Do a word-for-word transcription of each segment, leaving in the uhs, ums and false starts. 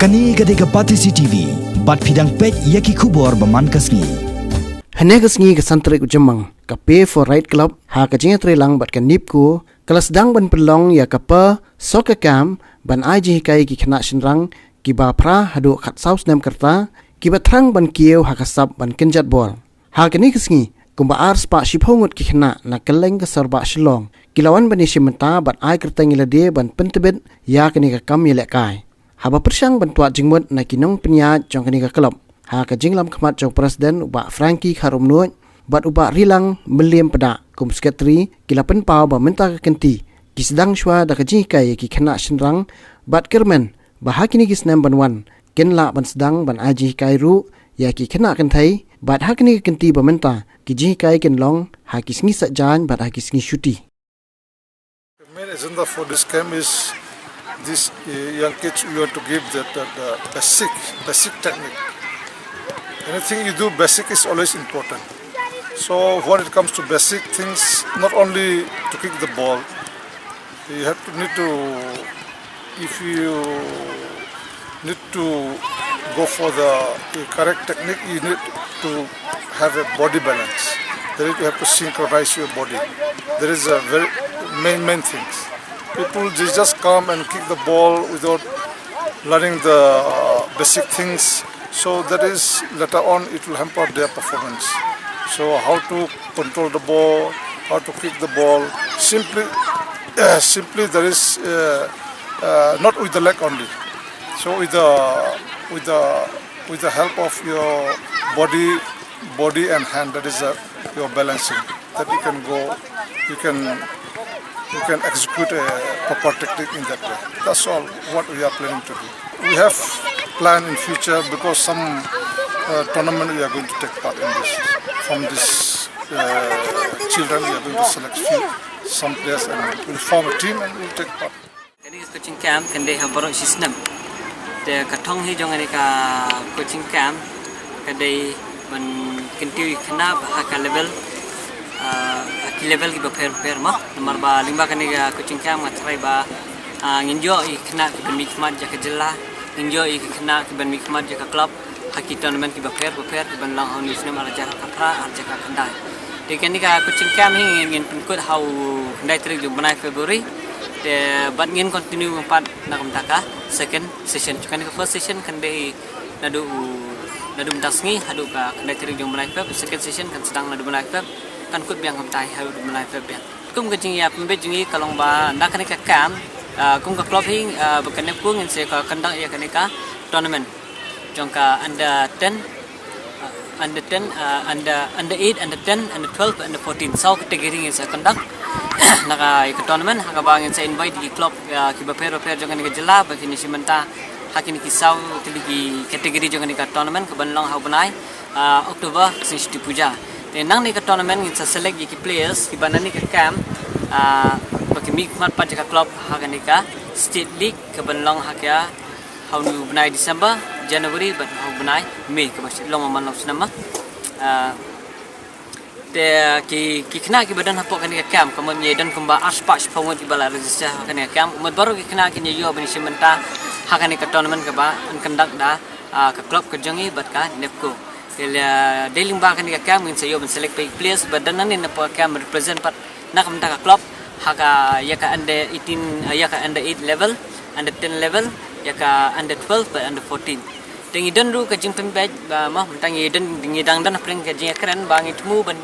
Kane ka dei ka Batesi T V, bad phi dang peit ïa ki khubor ba man ka sngi. Hynne ka sngi ka san tarik u Jymmang, ka Pay for Right Club, ha ka jingïatreilang bad ka NEEPCO, ka la sdang ban pynlong ïa ka Pay Soccer Camp, ban ai jinghikai ïa ki khynnah shynrang, kiba phra haduh khatsaw snem ka rta, kiba thrang ban kiew ha ka sap ban kynjat bol. Ha kane ka sngi, kumba ar spah shiphew ngut ki khynnah na kylleng ka Sorbah Shillong, ki la wan ban ïashim bynta bad ai kyrteng ïa lade ban pyntbit ïa kane ka kam ïalehkai. Haba pyrshang ban twad jingmut na ki nongpynïaid jong kane ka club, ha ka jinglam khmat jong u President u Bah Frankie Kharumnuid, bad u Bah Rilang Mylliem Pdeng kum Secretary, ki la pynpaw ba mynta ka kynti, ki sdang shuwa da ka jinghikai ïa ki khynnah shynrang, bad kyrmen, ba ha kine ki snem ban wan, kin lah ban sdang ban ai jinghikai ruh, ïa ki khynnah kynthei, bad ha kine ki kynti ba mynta, ki jinghikai kin long, ha ki sngi saitjaiñ, bad ha ki sngi shuti. The main agenda for this camp is this, uh, young kids, we want to give that, that, uh, basic, basic technique. Anything you do, basic is always important. So when it comes to basic things, not only to kick the ball, you have to need to, if you need to go for the, the correct technique, you need to have a body balance. That is, you have to synchronize your body. That is a very main, main things. People, they just come and kick the ball without learning the, uh, basic things. So that is, later on, it will hamper their performance. So how to control the ball, how to kick the ball, simply, simply there is, uh, uh, not with the leg only. So with the, with the, with the help of your body, body and hand, that is, uh, your balancing, that you can go, you can, you can execute a proper technique in that way. That's all what we are planning to do. We have planned in future, because some, uh, tournament we are going to take part in this. From this, uh, children, we are going to select few, some players, and we'll form a team and we'll take part. Kane ka coaching camp kan dei ha baroh shi snem. Te ka thong hi jong kane ka coaching camp ka dei ban kyntiew ïa ki khynnah ha ka level, ah, ha ki level kiba pher pher mo. Namar ba lyngba kane ka coaching camp nga tharai ba, ah, ngin ïoh ïa ki khynnah kiban mihkhmat ïa ka jylla, ngin ïoh ïa ki khynnah kiban mihkhmat ïa ka club ha ki tournament kiba pher ba pher kiban long ha une u snem ar hajar khatphra, ar hajar khatkhyndai. Te kane ka coaching camp hi ngin, ngin pynkut ha u khyndai tarik jong u bnai February. Te bad ngin continue pat na ka bynta ka second session. Kane ka first session kan dei naduh u, naduh mynta sngi haduh ka khyndai tarik jong u bnai Feb. Second session kan sdang naduh u bnai Feb. Kan kut biang ka bynta hi haduh u bnai Feb biang. Kum ka jingïapynbeit jong ngi ka long ba na kane ka camp, ah, kum ka club hi, ah, ba kane ka por ngin sa conduct ïa kane ka tournament jong ka under ten, ah, under ten, ah, under, under eight, under ten, under twelve, under fourteen. Saw category ngin sa conduct na ka, ïa ka tournament, ha kaba ngin sa invite ïa ki club, ah, kiba pher ba pher jong kane ka jylla ba kin ïashim bynta ha kine ki saw tylli ki category jong kane ka tournament kaban long ha u bnai, ah, October, ka Sngi Puja. Te nangne ka tournament ngin sa select ïa ki players kiba nangne ka camp, ah, ba kin mihkhmat pat ïa ka club ha kane ka State League kaban long ha ka, ha une u bnai December, January bad ha u bnai May kaba long man la u snem ma. Ah, te ki, ki khynnah kiba don hapoh kane ka camp, ka mut ngi don kumba ar spah shiphew ngut kiba la register ha kane ka camp. Mut baroh ki khynnah kin ïoh ban ïashim bynta ha kane ka tournament kaba yn conduct da, ah, ka club ka jong ngi bad ka NEEPCO. Te la dei lyngba kane ka camp ngin sa ïoh ban select pat ki players ba don nangne na ka camp represent pat na ka bynta ka club ha ka, ïa ka under eighteen, eh, ïa ka under eight level, under ten level, ïa ka under twelve bad under fourteen. Te ngi don ruh ka jingpynbeit ba ma, mynta ngi don, ngi dang don hapdeng ka jingïakren ba ngi thmu ban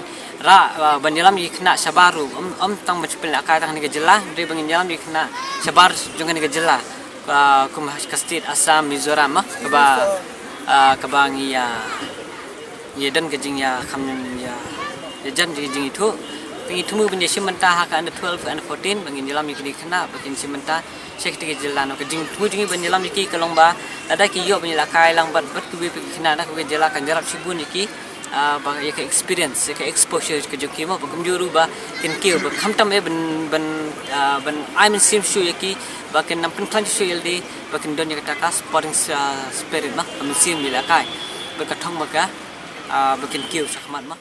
rah, ah, ban ïalam ïa ki khynnah shabar ruh, ym, ym tang ban shu pynlehkai tang ha kane ka jylla, hynrei ba ngin ïalam ïa ki khynnah shabar jong kane ka jylla. Ah, kum ha ka state Assam, Mizoram, ah, kaba, ah, kaba ngi, ah, ngi don ka jingïakham, ïa, ïa jan jing, jingithuh. Te ngi thmu ban ïashim bynta ha ka under twelve, under fourteen, ba ngin ïalam ïa kine ki khynnah ba kin shim bynta sha kita ki jylla noh. Ka jingthmu jong ngi ban ïalam ïa ki ka long ba lada ki ïoh ban ïalehkai lang bad, bad kiwei pat ki khynnah na kawei ka jylla kan ïarap shibun ïa ki, ah, ba ïa ka experience, ïa ka exposure ka jong ki mo, ba kumjuh ruh ba kin kiew, ba khamtam eh ban, ban, ah, ban ai mynsiem shuh ïa ki, ba kin nang pynkhlaiñ shuh ïa lade, ba kin don ïa kata ka sporting, ah, spirit ma, ka mynsiem ïalehkai. Ba ka thong ba ka, ah, ba kin kiew shakhmat ma.